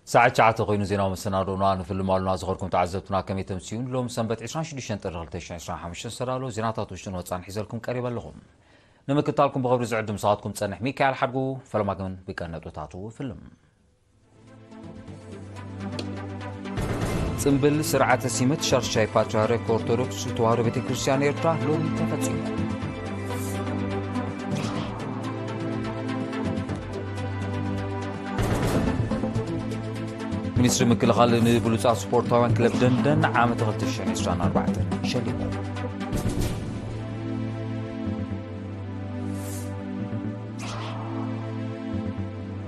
ሰዓት ትሽዓተ ኮይኑ ዜናዊ መሰናዶና ንፍልም ኣሉና። ዝኸርኩም ተዓዘብትና ከመይ ተምስዩን? ሎም ሰንበት ዕስራን ሽዱሽተን ጥሪ ክልተ ሽሕን ዕስራን ሓሙሽተን ዝተዳለወ ዜናታት ውሽጥን ወፃን ሒዘልኩም ቀሪበ ኣለኹም። ንምክታልኩም ብኽብሪ ዝዕድም ሰዓትኩም ጸንሕ ሚካኤል ሓድጉ። ፈለማ ግን ብቀን ነጥብታቱ ፍልም። ጽምብል ስርዓተ ሲመት ሻድሻይ ፓትርያርክ ኦርቶዶክስ ተዋህዶ ቤተ ክርስቲያን ኤርትራ ሎሚ ተፈጺሙ። ሚኒስትሪ ምክልኻል ንብሉጻት ስፖርታውያን ክለብ ደንደን ዓመት ክልተ ሽሕን ዕስራን ኣርባዕተን ሸሊሙ።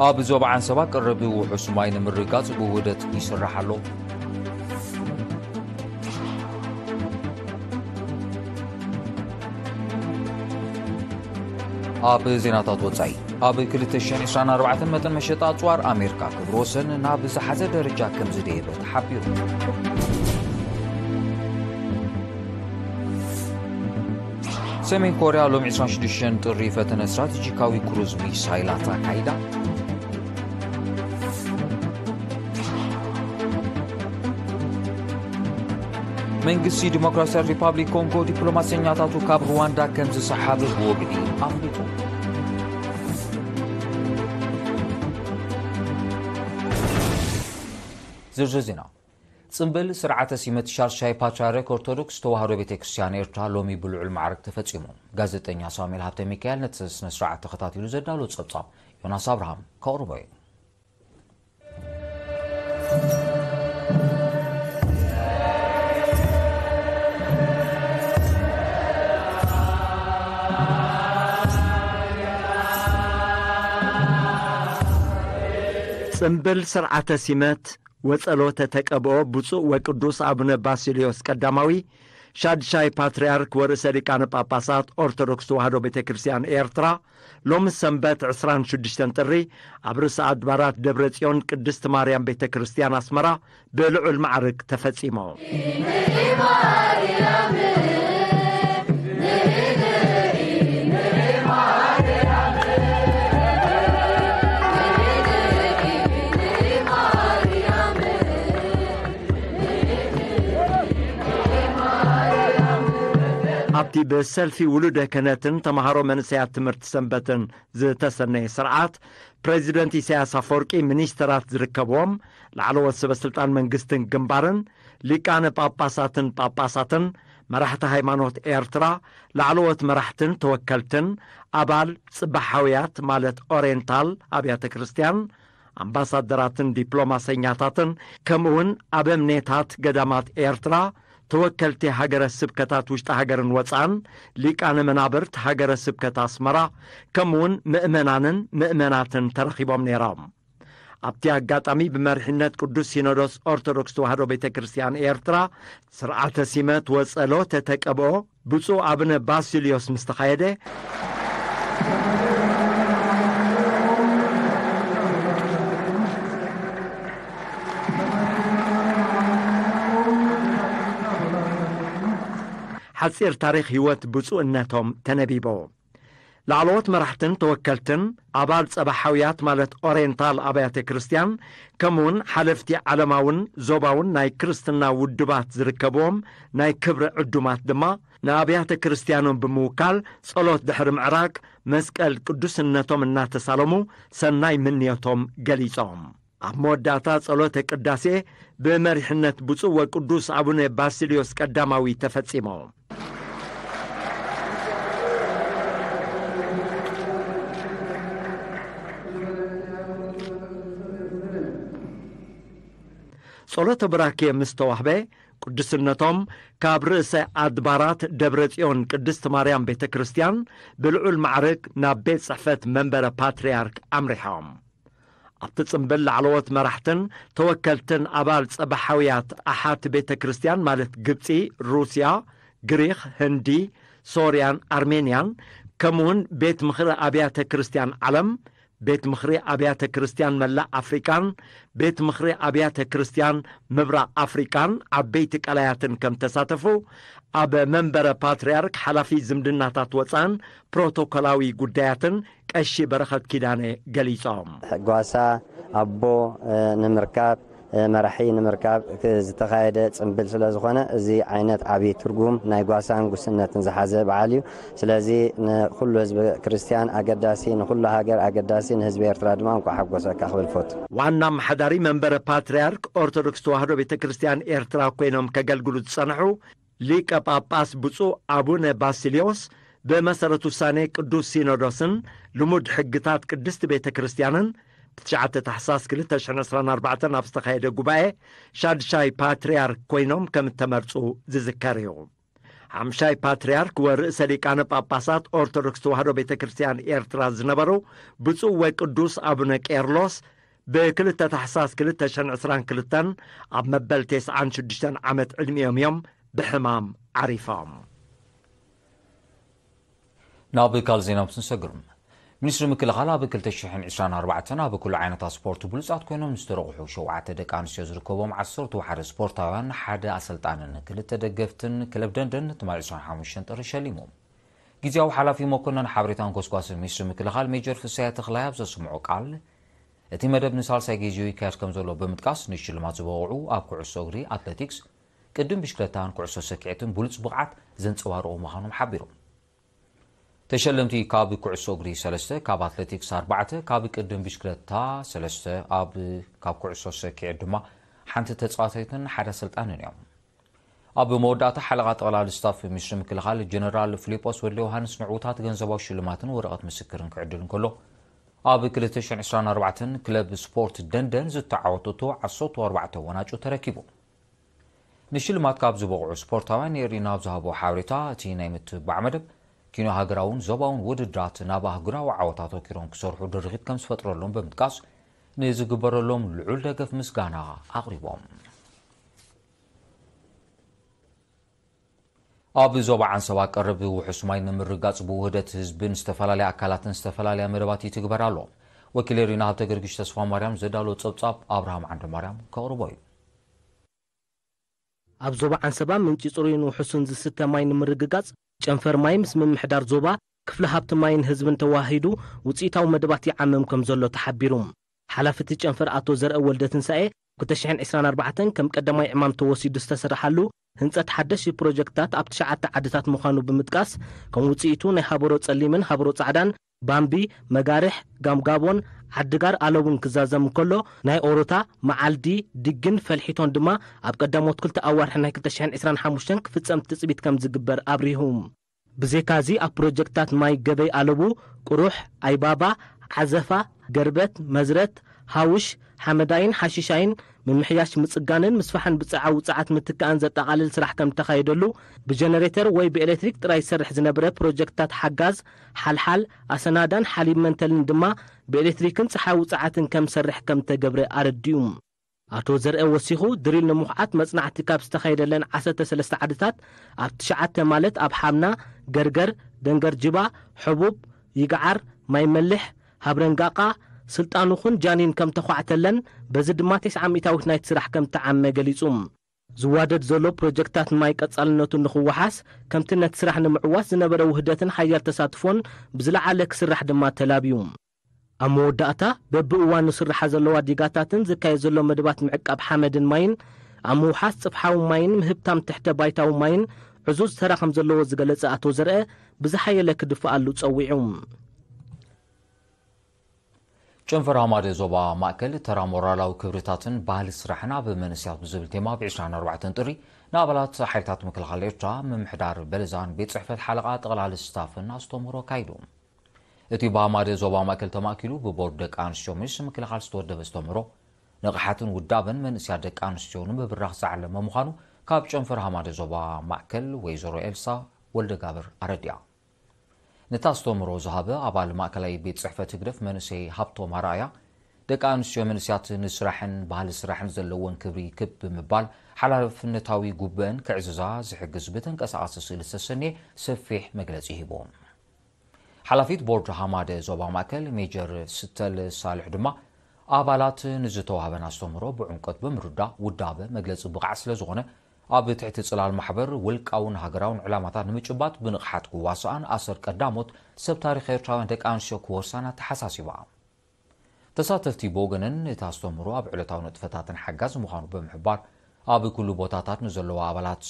ኣብ ዞባ ዓንሰባ ቅርብ ውሑስ ማይ ንምርጋጽ ብውህደት ይስራሕ ኣሎ። ኣብ ዜናታት ወጻኢ፣ ኣብ ክልተ ሽሕን ዕስራን ኣርባዕተን መጠን መሸጣ ኣጽዋር ኣሜሪካ ክብረ ወሰን ናብ ዝሓዘ ደረጃ ከም ዝደየበ ተሓቢሩ። ሰሜን ኮርያ ሎም ዕስራን ሽዱሽተን ጥሪ ፈተነ ስትራቴጂካዊ ክሩዝ ሚሳይላት ኣካይዳ። መንግስቲ ዲሞክራሲያዊ ሪፓብሊክ ኮንጎ ዲፕሎማሰኛታቱ ካብ ሩዋንዳ ከም ዝሰሓበ ብወግዒ ኣፍሊጡ። ዝርዝር ዜና። ጽምብል ስርዓተ ሲመት ሻድሻይ ፓትርያርክ ኦርቶዶክስ ተዋህዶ ቤተ ክርስቲያን ኤርትራ ሎሚ ብልዑል ማዕርግ ተፈጺሙ። ጋዜጠኛ ሳሙኤል ሃብተ ሚካኤል ነቲ ስነ ስርዓት ተኸታቲሉ ዘዳሎ ጸብጻብ ዮናስ ኣብርሃም ከቕርቦ እዩ። ጽምብል ስርዓተ ሲመት ወጸሎተ ተቀብኦ ብፁዕ ወቅዱስ ኣቡነ ባሲልዮስ ቀዳማዊ ሻድሻይ ፓትርያርክ ወርእሰ ሊቃነ ጳጳሳት ኦርቶዶክስ ተዋህዶ ቤተ ክርስቲያን ኤርትራ ሎሚ ሰንበት ዕስራን ሽዱሽተን ጥሪ ኣብ ርእሰ ኣድባራት ደብረ ጽዮን ቅድስት ማርያም ቤተ ክርስቲያን ኣስመራ ብልዑል ማዕርግ ተፈጺሙ። ኣብቲ ብሰልፊ ውሉደ ክህነትን ተምሃሮ መንእሰያት ትምህርቲ ሰንበትን ዝተሰነየ ስርዓት፣ ፕሬዚደንት ኢሳያስ ኣፈወርቂ፣ ሚኒስተራት ዝርከብዎም ላዕለዎት ሰበ ስልጣን መንግስትን ግንባርን፣ ሊቃነ ጳጳሳትን ጳጳሳትን፣ መራሕቲ ሃይማኖት ኤርትራ፣ ላዕለዎት መራሕትን ተወከልትን፣ ኣባል ጽባሓውያት ማለት ኦሬንታል ኣብያተ ክርስቲያን፣ ኣምባሳደራትን ዲፕሎማሰኛታትን፣ ከምኡውን ኣበምኔታት ገዳማት ኤርትራ፣ ተወከልቲ ሃገረ ስብከታት ውሽጢ ሃገርን ወጻእን፣ ሊቃነ መናብርት ሃገረ ስብከት ኣስመራ፣ ከምኡውን ምእመናንን ምእመናትን ተረኺቦም ነይሮም። ኣብቲ ኣጋጣሚ ብመሪሕነት ቅዱስ ሲኖዶስ ኦርቶዶክስ ተዋህዶ ቤተ ክርስቲያን ኤርትራ ስርዓተ ሲመት ወጸሎተ ተቀብኦ ብፁዕ ኣቡነ ባሲልዮስ ምስ ተኻየደ፣ ሓጺር ታሪኽ ህይወት ብፁዕነቶም ተነቢቡ። ላዕለዎት መራሕትን ተወከልትን ኣባል ጸባሓውያት ማለት ኦሬንታል ኣብያተ ክርስቲያን፣ ከምኡውን ሓለፍቲ ዓለማውን ዞባውን ናይ ክርስትና ውድባት ዝርከብዎም ናይ ክብሪ ዕዱማት ድማ ንኣብያተ ክርስቲያኖም ብምውካል ጸሎት ድሕሪ ምዕራግ መስቀል ቅዱስነቶም እናተሳለሙ ሰናይ ምንዮቶም ገሊጾም። ኣብ መወዳእታ ጸሎተ ቅዳሴ ብመሪሕነት ብፁዕ ወቅዱስ ኣቡነ ባሲልዮስ ቀዳማዊ ተፈጺሙ። ጸሎተ ቡራኬ ምስ ተዋህበ፣ ቅዱስነቶም ካብ ርእሰ ኣድባራት ደብረ ጽዮን ቅድስት ማርያም ቤተ ክርስቲያን ብልዑል ማዕርግ ናብ ቤት ጽሕፈት መንበረ ፓትርያርክ ኣምሪሖም። ኣብቲ ጽምብል ላዕለዎት መራሕትን ተወከልትን ኣባል ጸባሓውያት ኣሓት ቤተ ክርስቲያን ማለት ግብጺ፣ ሩስያ፣ ግሪኽ፣ ህንዲ፣ ሶርያን ኣርሜንያን፣ ከምኡውን ቤት ምኽሪ ኣብያተ ክርስቲያን ዓለም፣ ቤት ምኽሪ ኣብያተ ክርስቲያን መላእ ኣፍሪቃን ቤት ምኽሪ ኣብያተ ክርስቲያን ምብራቕ ኣፍሪቃን ዓበይቲ ቀላያትን ከም ተሳተፉ ኣብ መንበረ ፓትርያርክ ሓላፊ ዝምድናታት ወፃን ፕሮቶኮላዊ ጉዳያትን ቀሺ በረኸት ኪዳነ ገሊጾም። ጓሳ ኣቦ ንምርካብ፣ መራሒ ንምርካብ ዝተኻየደ ፅምብል ስለዝኾነ፣ እዚ ዓይነት ዓብዪ ትርጉም ናይ ጓሳን ጉስነትን ዝሓዘ በዓል እዩ። ስለዚ ንኩሉ ህዝቢ ክርስቲያን ኣገዳሲ፣ ንኩሉ ሃገር ኣገዳሲ፣ ንህዝቢ ኤርትራ ድማ እንኳዕ ሓጎሰካ ክብል ፈቱ። ዋና ኣመሓዳሪ መንበረ ፓትርያርክ ኦርቶዶክስ ተዋህዶ ቤተ ክርስቲያን ኤርትራ ኮይኖም ከገልግሉ ዝጸንሑ ሊቀ ጳጳስ ብፁዕ ኣቡነ ባሲልዮስ ብመሰረት ውሳኔ ቅዱስ ሲኖዶስን ልሙድ ሕግታት ቅድስቲ ቤተ ክርስቲያንን ትሽዓተ ታሕሳስ ክልተ ሽሕን ዕስራን ኣርባዕተን ኣብ ዝተኻየደ ጉባኤ ሻድሻይ ፓትርያርክ ኮይኖም ከም እተመርጹ ዝዝከር እዩ። ሓምሻይ ፓትርያርክ ወርእሰ ሊቃነ ጳጳሳት ኦርቶዶክስ ተዋህዶ ቤተ ክርስቲያን ኤርትራ ዝነበሩ ብፁዕ ወቅዱስ ኣቡነ ቄርሎስ ብክልተ ታሕሳስ ክልተ ሽሕን ዕስራን ክልተን ኣብ መበል ተስዓን ሽዱሽተን ዓመት ዕድሚኦም እዮም ብሕማም ዓሪፎም። ናብ ካልእ ዜና ምስ ንሰግር፣ ሚኒስትሪ ምክልኻል ኣብ ክልተ ሽሕን ዕስራን ኣርባዕተን ኣብ ኩሉ ዓይነታት ስፖርት ብሉጻት ኮይኖም ዝተረቑሑ ሸውዓተ ደቂ ኣንስትዮ ዝርከቦም ዓሰርተ ሓደ ስፖርታውያን፣ ሓደ ኣሰልጣንን ክልተ ደገፍትን ክለብ ደንደን ትማሊ ዕስራን ሓሙሽተን ጥሪ ሸሊሞም። ግዝያዊ ሓላፊ መኮነን ሓበሬታን ጎስጓስን ሚኒስትሪ ምክልኻል ሜጀር ፍስሃየ ተኽላይ ኣብ ዘስምዖ ቃል፣ እቲ መደብ ንሳልሳይ ግዜኡ ይካየድ ከም ዘሎ ብምጥቃስ፣ ንሽልማት ዝበቕዑ ኣብ ኩዕሶ እግሪ፣ ኣትሌቲክስ፣ ቅድም ብሽክለታን ኩዕሶ ሰኪዔትን ብሉጽ ብቕዓት ዘንጸባርቑ ምዃኖም ሓቢሮም። ተሸለምቲ ካብ ኩዕሶ እግሪ ሰለስተ፣ ካብ ኣትሌቲክስ ኣርባዕተ፣ ካብ ቅድም ብሽክለታ ሰለስተ፣ ኣብ ካብ ኩዕሶ ሰኪዔት ድማ ሓንቲ ተጻዋታይትን ሓደ ኣሰልጣንን እዮም። ኣብ መወዳእታ ሓለቓ ጠቕላሊ ስታፍ ሚኒስትሪ ምክልኻል ጀነራል ፊሊጶስ ወልደ ዮሃንስ ንዕዉታት ገንዘባዊ ሽልማትን ወረቐት ምስክርን ክዕድል እንከሎ፣ ኣብ ክልተ ሽሕን ዕስራን ኣርባዕተን ክለብ ስፖርት ደንደን ዝተዓወተቶ ዓሰርተ ኣርባዕተ ወናጩ ተረኪቡ። ንሽልማት ካብ ዝበቕዑ ስፖርታውያን የርእና ኣብ ዝሃቦ ሓበሬታ፣ እቲ ናይ ምትብባዕ መደብ ኪኖ ሃገራውን ዞባውን ውድድራት ናብ ኣህጉራዊ ዓወታት ኣተኲሮም ክሰርሑ ድርኺት ከም ዝፈጥረሎም ብምጥቃስ፣ ንዝግበረሎም ልዑል ደገፍ ምስጋና ኣቕሪቦም። ኣብ ዞባ ዓንሰባ ቀረብ ውሑስ ማይ ንምርጋጽ ብውህደት ህዝብን ዝተፈላለያ ኣካላትን ዝተፈላለያ መደባት ይትግበር ኣሎ። ወኪል ኤሪና ሃብተ ገርግሽ ተስፋ ማርያም ዘዳሎ ጸብጻብ ኣብርሃም ዓንደ ማርያም ከቕርቦ እዩ። ኣብ ዞባ ዓንሰባ ምንጪ ጽሩይን ውሑስን ዝስተ ማይ ንምርግጋጽ ጨንፈር ማይ ምስ ምምሕዳር ዞባ ክፍሊ ሃብቲ ማይን ህዝብን ተዋሂዱ ውጽኢታዊ መደባት ይዓምም ከም ዘሎ ተሓቢሩ። ሓላፊ እቲ ጨንፈር ኣቶ ዘርአ ወልደ ትንሳኤ፣ ክልተ ሽሕን ዕስራን ኣርባዕተን ከም ቀዳማይ ዕማም ተወሲዱ ዝተሰርሓሉ ህንጸት ሓደሽቲ ፕሮጀክትታት ኣብ ትሽዓተ ዓድታት ምዃኑ ብምጥቃስ፣ ከም ውጽኢቱ ናይ ሃበሮ ጸሊምን ሃበሮ ጻዕዳን፣ ባምቢ፣ መጋርሕ፣ ጋምጋቦን ዓድጋር ኣለቡን ክዛዘም እንከሎ፣ ናይ ኦሮታ፣ መዓልዲ፣ ድግን ፈልሒቶን ድማ ኣብ ቀዳሞት ክልተ ኣዋርሒ ናይ ክልተ ሽሕን ዕስራን ሓሙሽተን ክፍጸም ትጽቢት ከም ዝግበር ኣብሪሁ። ብዘይካዚ ኣብ ፕሮጀክትታት ማይ ገበይ ኣለቡ፣ ቁሩሕ፣ ኣይባባ፣ ዓዘፋ፣ ገርበት፣ መዝረት፣ ሃውሽ፣ ሓመዳይን ሓሺሻይን ምምሕያሽ ምጽጋንን ምስፋሕን ብጸዓ ውጽዓት ምትካእን ዘጠቓልል ስራሕ ከም እተኻየደሉ፣ ብጀነሬተር ወይ ብኤሌክትሪክ ጥራይ ዝሰርሕ ዝነበረ ፕሮጀክትታት ሓጋዝ፣ ሓልሓል፣ ኣሰናዳን ሓሊብ መንተልን ድማ ብኤሌክትሪክን ጸሓይ ውጽዓትን ከም ዝሰርሕ ከም እተገብረ ኣረዲኡ። ኣቶ ዘርአ ወሲኹ፣ ድሪል ንምኹዓት መጽናዕቲ ካብ ዝተኻየደለን ዓሰርተ ሰለስተ ዓድታት ኣብ ትሽዓተ ማለት ኣብ ሓምና፣ ገርገር፣ ደንገርጅባ፣ ሕቡብ፣ ይግዓር፣ ማይ መልሕ፣ ሃብረንጋቃ፣ ስልጣኑኹን ጃኒን ከም ተዃዕተለን፣ በዚ ድማ ተስዓ ሚእታዊት ናይቲ ስራሕ ከም እተዓመ ገሊጹ። ዝዋደድ ዘሎ ፕሮጀክትታት ማይ ቀጻልነቱ ንኽወሓስ፣ ከምቲ ነቲ ስራሕ ንምዕዋት ዝነበረ ውህደትን ሓያል ተሳትፎን ብዝለዓለ ክስራሕ ድማ ተላብዩ። ኣብ መወዳእታ፣ በብእዋኑ ዝስርሓ ዘለዋ ዲጋታትን ዝካየድ ዘሎ መደባት ምዕቃብ ሓመድን ማይን፣ ኣብ ምውሓስ ጽፍሓዊ ማይን ምህብታም ትሕተ ባይታዊ ማይን ዕዙዝ ተራ ከም ዘለዎ ዝገለጸ ኣቶ ዘርአ፣ ብዝሓየለ ክድፍኣሉ ጸዊዑ። ጨንፈር ሃማደ ዞባ ማእከል ተራ ሞራላዊ ክብርታትን ባህሊ ስራሕን ኣብ መንእሰያት ብዝብል ቴማ ብ ዕስራን ኣርባዕተን ጥሪ ንኣባላት ሓይልታት ምክልኻል ኤርትራ፣ ምምሕዳር በለዛን ቤት ጽሕፈት ሓለቓ ጠቕላሊ ስታፍን ኣስተምህሮ ኣካይዱ። እቲ ብሃማደ ዞባ ማእከል ተማእኪሉ ብቦርድ ደቂ ኣንስትዮ ሚኒስትሪ ምክልኻል ዝተወደበ ኣስተምህሮ፣ ንቕሓትን ውዳበን መንእሰያት ደቂ ኣንስትዮ ንምብራኽ ዝዓለመ ምዃኑ ካብ ጨንፈር ሃማደ ዞባ ማእከል ወይዘሮ ኤልሳ ወልደጋብር ኣረዲኣ። ነቲ ኣስተምህሮ ዝሃበ ኣባል ማእከላይ ቤት ጽሕፈት ህግደፍ መንእሰይ ሃብቶም ኣርኣያ፣ ደቂ ኣንስትዮ መንእሰያት ንስራሕን ባህሊ ስራሕን ዘለወን ክብሪ ክብ ብምባል፣ ሓላፍነታዊ ጉብአን ክዕዝዛ ዝሕግዝ ብተንቀሳቓሲ ስእሊ ዝተሰነየ ሰፊሕ መግለጺ ሂቡ። ሓላፊት ቦርድ ሃማደ ዞባ ማእከል ሜጀር ስተል ሳልሕ ድማ፣ ኣባላት ንዝተዋህበን ኣስተምህሮ ብዕምቆት ብምርዳእ ውዳበ መግለጺ ብቕዓት ስለ ዝኾነ፣ ኣብ ትሕቲ ጽላል ማሕበር ውልቃውን ሃገራውን ዕላማታት ንምጭባጥ ብንቕሓት ክዋስኣን ኣሰር ቀዳሞት ሰብ ታሪኽ ኤርትራውያን ደቂ ኣንስትዮ ክወርሳን ኣተሓሳሲባ። ተሳተፍቲ ብወገነን እቲ ኣስተምህሮ ኣብ ዕለታዊ ንጥፈታትን ሓጋዚ ምዃኑ ብምሕባር ኣብ ኩሉ ቦታታት ንዘለዋ ኣባላት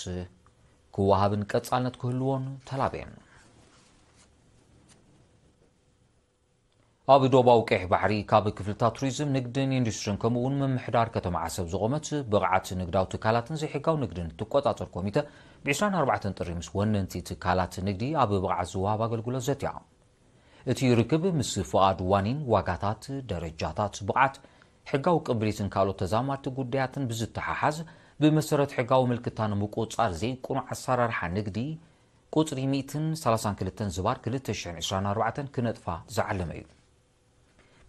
ክወሃብን ቀጻልነት ክህልዎን ተላብየን። ኣብ ዶባዊ ቀይሕ ባሕሪ ካብ ክፍልታት ቱሪዝም፣ ንግድን ኢንዱስትሪን ከምኡ እውን ምምሕዳር ከተማ ዓሰብ ዝቖመት ብቕዓት ንግዳዊ ትካላትን ዘይሕጋዊ ንግድን ትቆጻጸር ኮሚተ ብ ዕስራን ኣርባዕተን ጥሪ ምስ ወነንቲ ትካላት ንግዲ ኣብ ብቕዓት ዝወሃብ ኣገልግሎት ዘትያ። እቲ ርክብ ምስ ፍቓድ ዋኒን ዋጋታት፣ ደረጃታት ብቕዓት፣ ሕጋዊ ቅብሊትን ካልኦት ተዛማድቲ ጉዳያትን ብዝተሓሓዝ ብመሰረት ሕጋዊ ምልክታ ንምቁጽጻር ዘይቅኑዕ ኣሰራርሓ ንግዲ ቁጽሪ ሚእትን ሰላሳን ክልተን ዝባር ክልተ ሽሕን ዕስራን ኣርባዕተን ክነጥፋ ዝዓለመ እዩ።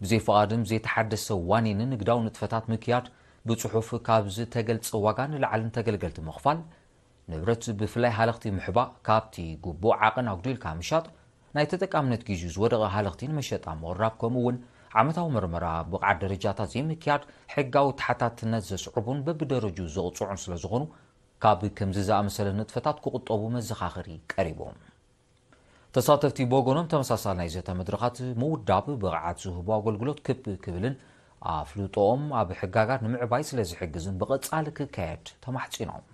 ብዘይ ፍቓድን ብዘይተሓደሰ ዋኒንን ንግዳዊ ንጥፈታት ምክያድ፣ ብጽሑፍ ካብ ዝተገልጸ ዋጋ ንላዕልን ተገልገልቲ ምኽፋል፣ ንብረት ብፍላይ ሃለኽቲ ምሕባእ፣ ካብቲ ግቡእ ዓቐን ኣጉዲልካ ምሻጥ፣ ናይ ተጠቃምነት ጊዜኡ ዝወደቐ ሃለኽቲ ንመሸጣ ምቕራብ፣ ከምኡ እውን ዓመታዊ መርመራ ብቕዓት ደረጃታት ዘይምክያድ ሕጋዊ ተሓታትነት ዘስዕቡን በብደረጅኡ ዘቕጽዑን ስለ ዝኾኑ፣ ካብ ከምዚ ዝኣመሰለ ንጥፈታት ክቑጠቡ መዘኻኸሪ ቀሪቡ። ተሳተፍቲ ብወገኖም ተመሳሳሊ ናይ ዘተ መድረኻት ምውዳብ ብቕዓት ዝህቡ ኣገልግሎት ክብ ክብልን ኣፍልጦኦም ኣብ ሕጋጋት ንምዕባይ ስለ ዝሕግዝን ብቐጻሊ ክካየድ ተማሕጺኖም።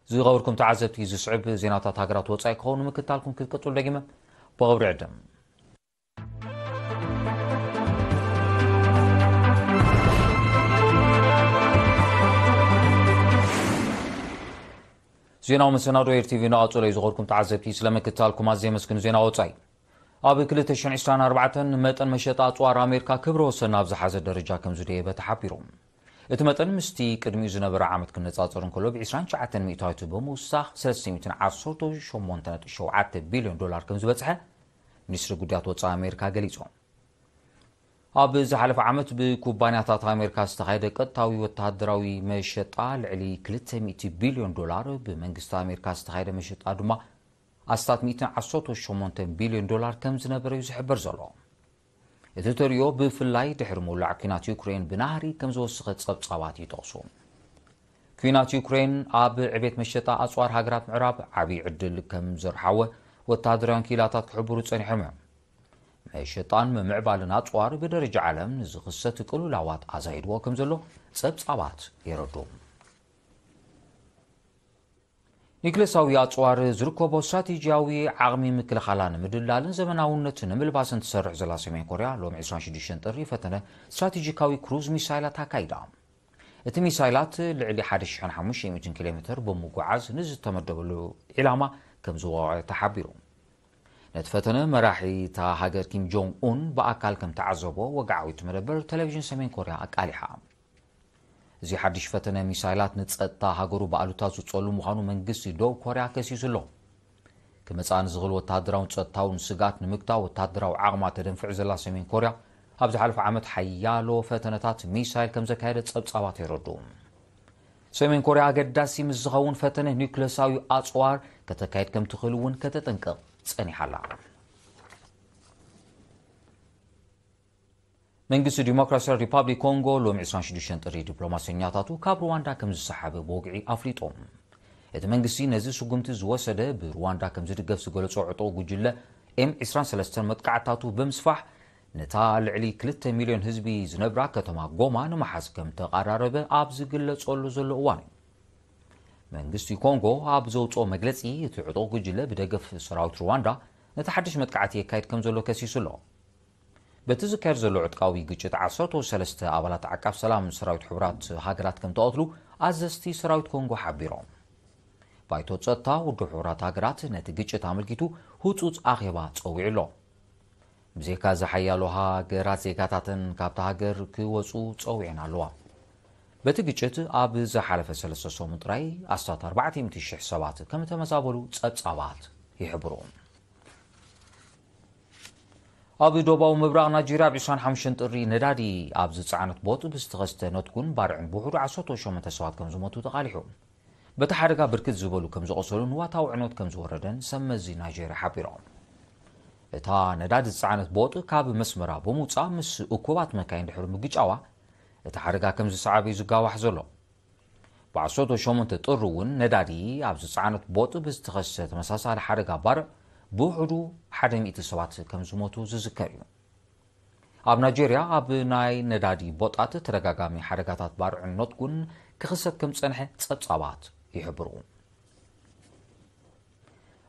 ዝኸበርኩም ተዓዘብቲ፣ ዝስዕብ ዜናታት ሃገራት ወጻኢ ክኸውን ንምክትታልኩም ክትቀጽሉ ደጊመ ብኽብሪ ዕድም። ዜናዊ መሰናዶ ኤር ቲቪ እናቐጸሎ እዩ። ዝኸበርኩም ተዓዘብቲ፣ ስለ ምክትታልኩም ኣዝየ የመስግን። ዜና ወጻኢ። ኣብ ክልተ ሽሕን ዕስራን ኣርባዕተን መጠን መሸጣ ኣጽዋር ኣሜሪካ ክብረ ወሰን ናብ ዝሓዘ ደረጃ ከም ዝደየበ ተሓቢሩ። እቲ መጠን ምስቲ ቅድሚኡ ዝነበረ ዓመት ክነጻጸር እንከሎ ብ ዕስራን ትሽዓተን ሚእታዊት ብምውሳኽ ሰለስተ ሚእትን ዓሰርተ ሸሞንተ ነጥቢ ሸውዓተ ቢልዮን ዶላር ከም ዝበጽሐ ሚኒስትሪ ጉዳያት ወጻኢ ኣሜሪካ ገሊጹ። ኣብ ዝሓለፈ ዓመት ብኩባንያታት ኣሜሪካ ዝተኻየደ ቀጥታዊ ወተሃደራዊ መሸጣ ልዕሊ ክልተ ሚእቲ ቢልዮን ዶላር፣ ብመንግስቲ ኣሜሪካ ዝተኻየደ መሸጣ ድማ ኣስታት ሚእትን ዓሰርተ ሸሞንተ ቢልዮን ዶላር ከም ዝነበረ እዩ ዝሕበር ዘሎ። እቲ ተርእዮ ብፍላይ ድሕሪ ምውላዕ ኲናት ዩክሬን ብናህሪ ከም ዝወሰኸ ጸብጻባት ይጠቕሱ። ኲናት ዩክሬን ኣብ ዕቤት መሸጣ ኣጽዋር ሃገራት ምዕራብ ዓብዪ ዕድል ከም ዘርሓወ ወተሃደራውያን ክኢላታት ክሕብሩ ጸኒሖም እዮም። መሸጣን ምምዕባልን ኣጽዋር ብደረጃ ዓለም ንዝኽሰት ቅልውላዋት ኣዛይድዎ ከም ዘሎ ጸብጻባት የረድኡ። ኒክሌሳዊ ኣጽዋር ዝርከቦ ስትራቴጂያዊ ዓቕሚ ምክልኻላ ንምድላልን ዘመናውነት ንምልባስን ትሰርሕ ዘላ ሰሜን ኮርያ ሎም ዕስራን ሽዱሽተን ጥሪ ፈተነ ስትራቴጂካዊ ክሩዝ ሚሳይላት ኣካይዳ። እቲ ሚሳይላት ልዕሊ ሓደ ሽሕን ሓሙሽተ ሚእትን ኪሎ ሜትር ብምጉዓዝ ንዝተመደበሉ ዒላማ ከም ዝወቐዐ ተሓቢሩ። ነቲ ፈተነ መራሒ እታ ሃገር ኪም ጆንግ ኡን ብኣካል ከም ተዓዘቦ ወግዓዊት መደበር ቴሌቪዥን ሰሜን ኮርያ ኣቃሊሓ። እዚ ሓድሽ ፈተነ ሚሳይላት ንጸጥታ ሃገሩ ብኣሉታ ዝጸሉ ምዃኑ መንግስቲ ደቡብ ኮርያ ከሲሱ ኣሎ። ክመጽኣ ንዝኽእል ወተሃደራውን ጸጥታውን ስግኣት ንምግታእ ወተሃደራዊ ዓቕማ ተደንፍዕ ዘላ ሰሜን ኮርያ ኣብ ዝሓለፈ ዓመት ሓያሎ ፈተነታት ሚሳይል ከም ዘካየደ ጸብጻባት የረድኡ። ሰሜን ኮርያ ኣገዳሲ ምስ ዝኸውን ፈተነ ኒውክለሳዊ ኣጽዋር ከተካይድ ከም ትኽእል እውን ከተጠንቅቕ ጸኒሓ ኣላ። መንግስቲ ዲሞክራሲያዊ ሪፓብሊክ ኮንጎ ሎሚ ዕስራን ሽዱሽተን ጥሪ ዲፕሎማሰኛታቱ ካብ ሩዋንዳ ከም ዝሰሓበ ብወግዒ ኣፍሊጡ። እቲ መንግስቲ ነዚ ስጉምቲ ዝወሰደ ብሩዋንዳ ከም ዝድገፍ ዝገለጾ ዕጡቕ ጉጅለ ኤም ዕስራን ሰለስተን መጥቃዕታቱ ብምስፋሕ ነታ ልዕሊ ክልተ ሚልዮን ህዝቢ ዝነብራ ከተማ ጎማ ንምሓዝ ከም ተቐራረበ ኣብ ዝግለጸሉ ዘሎ እዋን እዩ። መንግስቲ ኮንጎ ኣብ ዘውጽኦ መግለጺ እቲ ዕጡቕ ጉጅለ ብደገፍ ሰራዊት ሩዋንዳ ነቲ ሓድሽ መጥቃዕቲ የካይድ ከም ዘሎ ከሲሱ ኣሎ። በቲ ዝካየድ ዘሎ ዕጥቃዊ ግጭት ዓሰርተ ሰለስተ ኣባላት ዓቃብ ሰላም ሰራዊት ሕቡራት ሃገራት ከም ተቐትሉ ኣዘዝቲ ሰራዊት ኮንጎ ሓቢሮም። ባይቶ ጸጥታ ውድብ ሕቡራት ሃገራት ነቲ ግጭት ኣመልኪቱ ህጹጽ ኣኼባ ጸዊዑ ኣሎ። ብዘይካ እዚ ሓያሎ ሃገራት ዜጋታተን ካብታ ሃገር ክወጹ ጸዊዐን ኣለዋ። በቲ ግጭት ኣብ ዝሓለፈ ሰለስተ ሰሙን ጥራይ ኣስታት ኣርባዕተ ሚእቲ ሽሕ ሰባት ከም እተመዛበሉ ጸብጻባት ይሕብሩ። ኣብ ደቡባዊ ምብራቕ ናይጄርያ ኣብ ዕስራን ሓሙሽተን ጥሪ ነዳዲ ኣብ ዝጸዓነት ቦጥ ብዝተኸስተ ነትጉን ባርዕን ብውሕዱ ዓሰርተ ሸሞንተ ሰባት ከም ዝሞቱ ተቓሊሑ። በቲ ሓደጋ ብርክት ዝበሉ ከም ዝቖሰሉ ንዋታዊ ዕንወት ከም ዝወረደን ሰብ መዚ ናይጄርያ ሓቢሮም። እታ ነዳዲ ዝጸዓነት ቦጥ ካብ መስመራ ብምውጻእ ምስ እኩባት መካይን ድሕሪ ምግጫዋ እቲ ሓደጋ ከም ዝሰዓበ እዩ ዝጋዋሕ ዘሎ። ብዓሰርተ ሸሞንተ ጥሪ እውን ነዳዲ ኣብ ዝጸዓነት ቦጥ ብዝተኸሰተ ተመሳሳሊ ሓደጋ ባርዕ ብውሕዱ ሓደ ሚእቲ ሰባት ከም ዝሞቱ ዝዝከር እዩ። ኣብ ናይጄርያ ኣብ ናይ ነዳዲ ቦጣት ተደጋጋሚ ሓደጋታት ባርዕን ነትጉን ክኽሰት ከም ዝጸንሐ ጸብጻባት ይሕብሩ።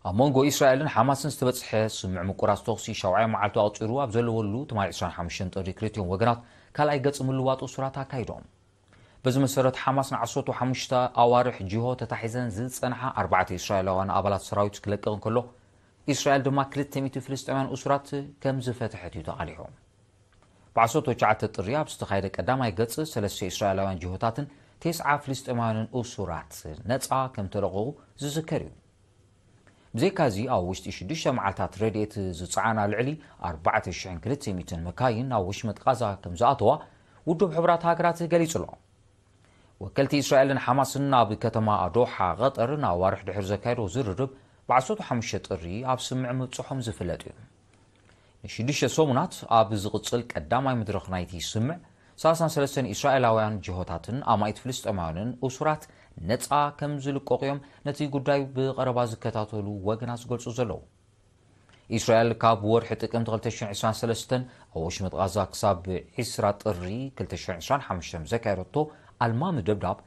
ኣብ መንጎ እስራኤልን ሓማስን ዝተበጽሐ ስምምዕ ምቁራጽ ተኹሲ ሻውዓይ መዓልቱ ኣቑጺሩ ኣብ ዘለወሉ ትማሊ ዕስራን ሓሙሽተን ጥሪ ክልቲኦም ወገናት ካልኣይ ገጽ ምልዋጥ እሱራት ኣካይዶም። በዚ መሰረት ሓማስ ንዓሰርተ ሓሙሽተ ኣዋርሕ ጅሆ ተታሒዘን ዝጸንሓ ኣርባዕተ እስራኤላውያን ኣባላት ሰራዊት ክለቅቕ እንከሎ፣ እስራኤል ድማ ክልተ ሚእቲ ፍልስጤማውያን እሱራት ከም ዝፈትሐት እዩ ተቓሊሑ። ብዓሰርተ ትሽዓተ ጥሪ ኣብ ዝተኻየደ ቀዳማይ ገጽ ሰለስተ እስራኤላውያን ጅሆታትን ተስዓ ፍልስጤማውያንን እሱራት ነጻ ከም ተለቐቑ ዝዝከር እዩ። ብዘይካዚ ኣብ ውሽጢ ሽዱሽተ መዓልታት ረድኤት ዝጸዓና ልዕሊ ኣርባዕተ ሽሕን ክልተ ሚእትን መካይን ናብ ወሽመጥ ቃዛ ከም ዝኣተዋ ውድብ ሕቡራት ሃገራት ገሊጹ ኣሎ። ወከልቲ እስራኤልን ሓማስን ኣብ ከተማ ዶሓ ቐጠር ንኣዋርሕ ድሕሪ ዘካየዶ ዝርርብ ብዓሰርተ ሓሙሽተ ጥሪ ኣብ ስምምዕ ምብጽሖም ዝፍለጥ እዩ። ንሽዱሽተ ሰሙናት ኣብ ዝቕጽል ቀዳማይ መድረኽ ናይቲ ስምምዕ ሰላሳን ሰለስተን እስራኤላውያን ጅሆታትን ኣማኢት ፍልስጤማውያንን እሱራት ነጻ ከም ዝልቀቑ እዮም ነቲ ጉዳይ ብቐረባ ዝከታተሉ ወገናት ዝገልጹ ዘለዉ። እስራኤል ካብ ወርሒ ጥቅምቲ ክልተ ሽሕን ዕስራን ሰለስተን ኣብ ወሽመጥ ቓዛ ክሳብ ዕስራ ጥሪ ክልተ ሽሕን ዕስራን ሓሙሽተን ዘካየደቶ ኣልማሚ ደብዳብ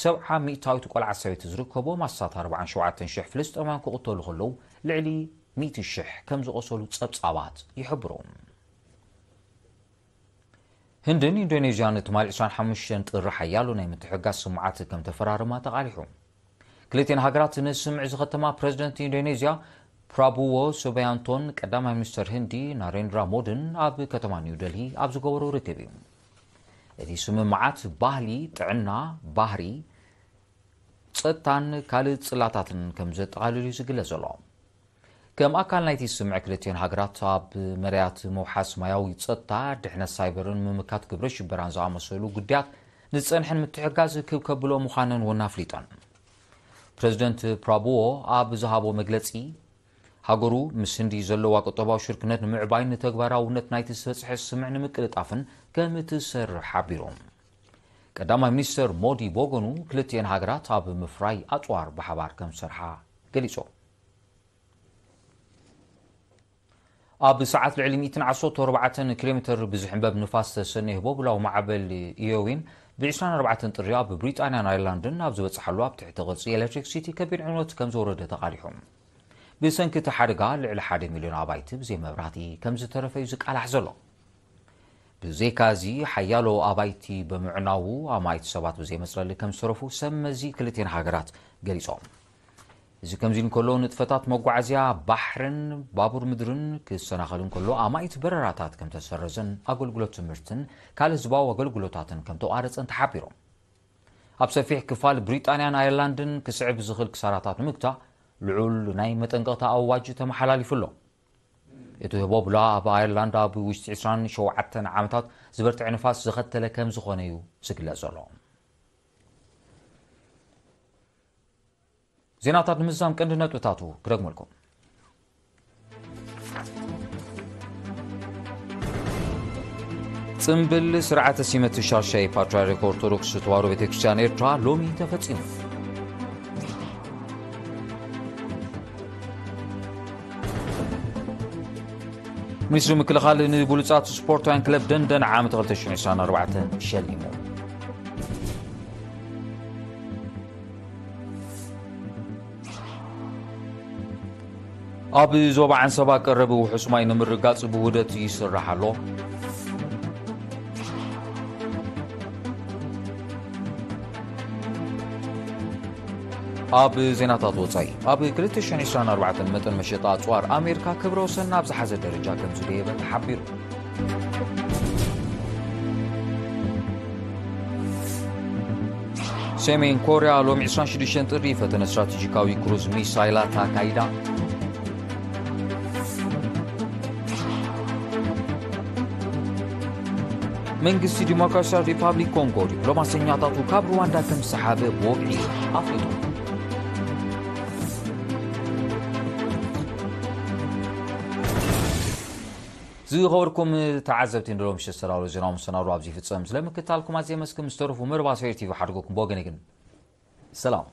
ሰብዓ ሚእታዊት ቆልዓ ሰበይቲ ዝርከቦም ኣስታት ኣርባዓን ሸውዓተን ሽሕ ፍልስጤማውያን ክቕተሉ ከለዉ ልዕሊ ሚእቲ ሽሕ ከም ዝቖሰሉ ጸብጻባት ይሕብሩ። ህንድን ኢንዶኔዥያን ትማሊ ዕስራን ሓሙሽተን ጥሪ ሓያሎ ናይ ምትሕግጋዝ ስምምዓት ከም ተፈራረማ ተቓሊሑ። ክልቲኤን ሃገራት ንስምምዕ ዝኸተማ ፕረዚደንት ኢንዶኔዥያ ፕራቡዎ ሱቢያንቶን ቀዳማይ ሚኒስተር ህንዲ ናሬንድራ ሞድን ኣብ ከተማ ኒው ደልሂ ኣብ ዝገበሮ ርክብ እዩ። እቲ ስምምዓት ባህሊ፣ ጥዕና፣ ባህሪ፣ ጸጥታን ካልእ ጽላታትን ከም ዘጠቓልል እዩ ዝግለጽ ዘሎ። ከም ኣካል ናይቲ ስምምዕ ክልቲኤን ሃገራት ኣብ መርያት ምውሓስ ማያዊ ጸጥታ፣ ድሕነት ሳይበርን ምምካት ግብረ ሽበራን ዝኣመሰሉ ጉዳያት ንዝጸንሐን ምትሕግጋዝ ክብ ከብሎ ምዃነን እውን ኣፍሊጠን። ፕረዚደንት ፕራቡዎ ኣብ ዝሃቦ መግለጺ፣ ሃገሩ ምስ ህንዲ ዘለዋ ቁጠባዊ ሽርክነት ንምዕባይን ንተግባራውነት ናይቲ ዝበጽሐ ስምምዕ ንምቅልጣፍን ከም እትሰርሕ ሓቢሩ። ቀዳማይ ሚኒስተር ሞዲ ብወገኑ፣ ክልቲኤን ሃገራት ኣብ ምፍራይ ኣጽዋር ብሓባር ከም ዝሰርሓ ገሊጹ። ኣብ ሰዓት ልዕሊ ሚእትን ዓሰርተ ኣርባዕተን ኪሎ ሜተር ብዝሕንበብ ንፋስ ዝተሰነየ ህቦብላዊ ማዕበል ኢዮዊን ብ ዕስራን ኣርባዕተን ጥሪ ኣብ ብሪጣንያን ኣየርላንድን ኣብ ዝበጽሓሉ ኣብ ትሕቲ ቅርጺ ኤሌክትሪክ ሲቲ ከቢድ ዕንወት ከም ዘውረደ ተቓሊሑ። ብሰንኪ እቲ ሓደጋ ልዕሊ ሓደ ሚልዮን ኣባይቲ ብዘይ መብራህቲ ከም ዝተረፈ እዩ ዝቃላሕ ዘሎ። ብዘይካዚ ሓያሎ ኣባይቲ ብምዕናዉ ኣማኢት ሰባት ብዘይ መጽለሊ ከም ዝተረፉ ሰብ መዚ ክልቲኤን ሃገራት ገሊጾም። እዚ ከምዚ እንከሎ ንጥፈታት መጓዓዝያ ባሕርን ባቡር ምድርን ክሰናኸል እንከሎ ኣማኢት በረራታት ከም ተሰረዘን ኣገልግሎት ትምህርትን ካልእ ህዝባዊ ኣገልግሎታትን ከም ተቋረጸን ተሓቢሮም። ኣብ ሰፊሕ ክፋል ብሪጣንያን ኣየርላንድን ክስዕብ ዝኽእል ክሳራታት ንምግታእ ልዑል ናይ መጠንቀቕታ ኣዋጅ ተመሓላሊፉ ኣሎ። እቲ ህቦብላ ኣብ ኣየርላንድ ኣብ ውሽጢ ዕስራን ሸውዓተን ዓመታት ዝበርትዐ ንፋስ ዘኸተለ ከም ዝኾነ እዩ ዝግለጽ ዘሎ። ዜናታት ንምዝዛም ቀንዲ ነጥብታቱ ክደግመልኩም። ጽምብል ስርዓተ ሲመት ሻሻይ ፓትርያርክ ኦርቶዶክስ ተዋህዶ ቤተክርስትያን ኤርትራ ሎሚ ተፈጺሙ። ሚኒስትሪ ምክልኻል ንብሉጻት ስፖርታውያን ክለብ ደንደን ዓመት ክልተ ሽሕን ዕስራን ኣርባዕተን ሸሊሙ። ኣብ ዞባ ዓንሰባ ቀረብ ውሑስ ማይ ንምርጋጽ ብውህደት ይስራሕ ኣሎ። ኣብ ዜናታት ወጻኢ፣ ኣብ ክልተ ሽሕን ዕስራን ኣርባዕተን መጠን መሸጣ ኣጽዋር ኣሜሪካ ክብረ ወሰን ናብ ዝሓዘ ደረጃ ከም ዝደየበ ተሓቢሩ። ሰሜን ኮርያ ሎሚ ዕስራን ሽዱሽተን ጥሪ ፈተነ ስትራቴጂካዊ ክሩዝ ሚሳይላት ኣካይዳ። መንግስቲ ዲሞክራሲያዊ ሪፓብሊክ ኮንጎ ዲፕሎማሰኛታቱ ካብ ሩዋንዳ ከም ዝሰሓበ ብወግዒ ኣፍሊጡ። ዝኸበርኩም ተዓዘብቲ፣ ንሎም ምሸት ሰራሮ ዜናዊ መሰናዶ ኣብዚ ይፍጸም። ስለምክትታልኩም ኣዝየ የመስግን። ምስ ተረፉ መርባ ሰይር ቲቪ ሓድጎኩም። ብወገነይ ግን ሰላም።